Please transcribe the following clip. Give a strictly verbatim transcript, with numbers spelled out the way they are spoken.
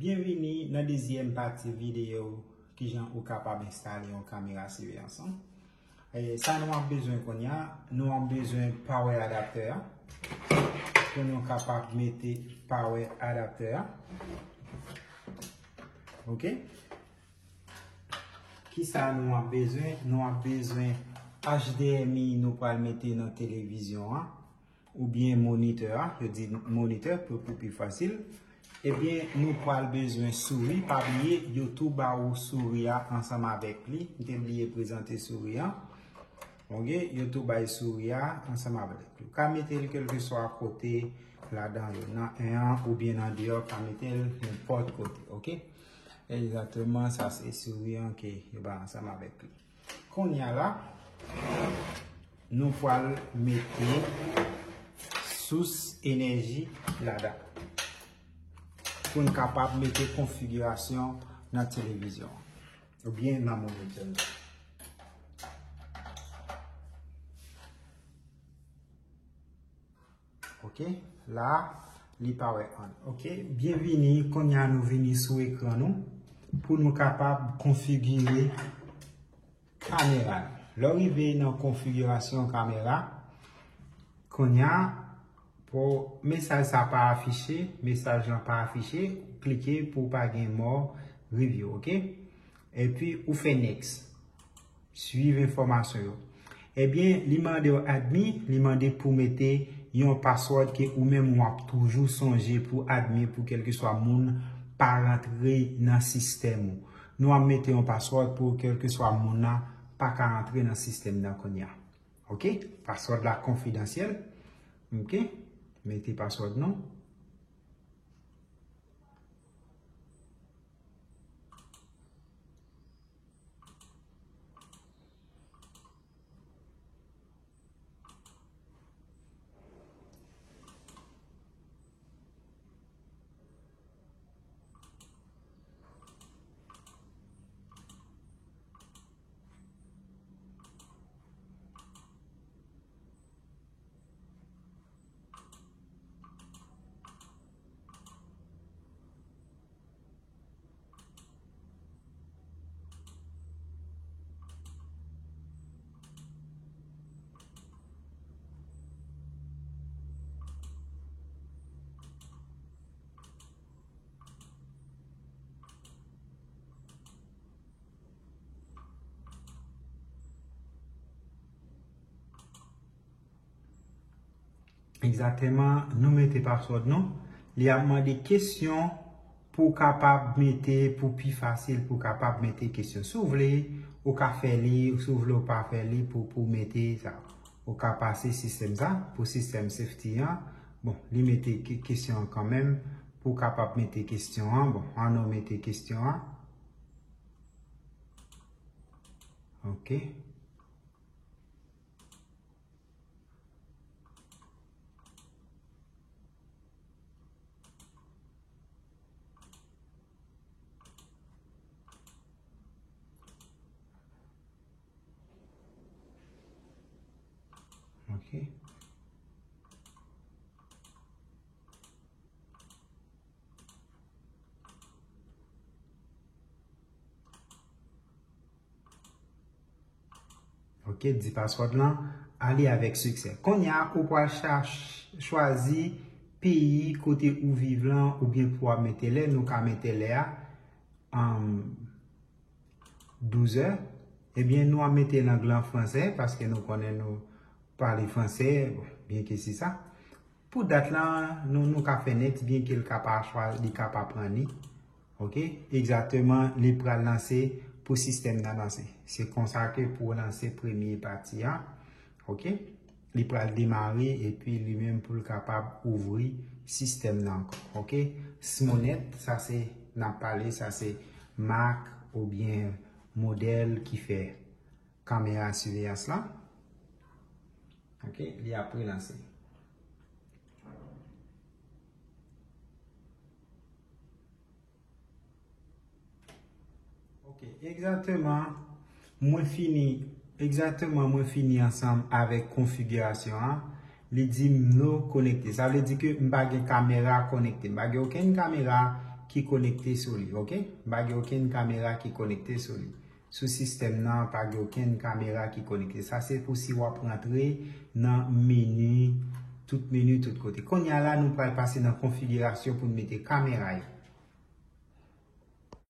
Byenvini nan dezyèm pati videyo kijan ou kapab enstale yon kamera siveyans. E, sa nou ap bezwen kounye a, nou ap bezwen power adapter a. Pou nou kapab mete power adapter a. Ok? Kisa nou ap bezwen? Nou ap bezwen H D M I nou pral mete nan televizyon an, oubyen monitè a, yo di monitè pou, pou pi fasil. Ebyen, nou pral bezwen souri. Pa bliye, yo tou ba ou souri a ansanm avèk li. M te bliye prezante souri a. Ok, yo tou bay souri a ansanm avèk li. Ou ka mete l kèlkeswa kote ladan yo, nan en an oubyen nan deyò, ou ka mete l nenpòt kote, ok? Egzakteman, sa se souri an ke yo bay ansanm avèk li. Kounye a la, nou pral mete sous enèji ladan pou n kapab mete konfigirasyon nan televizyon oubyen nan monitè nou. Ok, la, li pa wè ann. Ok, byenvini, kounye a nou vini sou ekran nou pou nou kapab konfigire kamera nou. Lè w rive nan konfigirasyon kamera, kounye a, pou mesaj sa pa afiche, mesaj lan pa afiche, klike pou w pa gen more review, ok? Epi ou fè next. Swiv enfòmasyon yo. Ebyen, li mande w admin, li mande pou mete yon password ke ou menm w ap toujou sonje pou admin pou kèlkeswa moun pa rantre nan sistèm ou. Nou ap mete yon password pou kèlkeswa moun nan pa ka rantre nan sistèm nan kounye a. Ok? Password la konfidansyèl. Ok? Mete password nou. Egzakteman, nou mete password nou. Li ap mande kesyon pou w kapab mete, pou pi fasil, pou w kapab mete kesyon. Si w vle, ou ka fè li, si w vle, ou pa fè li pou, pou mete sa. Ou ka pase sistèm sa, pou sistèm safety an. Bon, li mete ke-, kesyon an kanmenm, pou w kapab mete kesyon an. Bon, ann nou mete kesyon an. Ok. Ok. Ok, di password lan, ale avèk siksè. Kounye a, ou pral chach-, chwazi peyi kote ou viv lan, oubyen pou w ap mete lè, nou ka mete lè a, um, douz è. Ebyen, nou ap mete lang lan fransè, paske nou konnen nou pale fransè, bon, byenke se sa. Pou dat lan, nou, nou ka fè next, byenke l ka pa chwa-, li ka pa pran li. Ok? Egzakteman, li pral lanse pou sistèm nan lanse. Se konsa ke pou lanse premye pati a. Ok? Li pral demare epi li menm pou l kapab ouvri sistèm nan ankò. Ok? Smonet, sa se, n ap pale, sa se mak oubyen modèl ki fè kamera siveyans lan. Ok? Li ap relanse. Ok, egzakteman, mwen fini, egzakteman, mwen fini ansanm avèk konfigirasyon an. Li di m no konekte. Sa vle di ke m pa gen kamera konekte. M pa gen okenn kamera ki konekte sou li, ok? M pa gen okenn kamera ki konekte sou li. Sou sistèm nan, pa gen okenn kamera ki konekte. Sa se pou si w ap rantre nan meni, tout meni, tout kote. Kounye a la, nou pral pase nan konfigirasyon pou n mete kamera yo.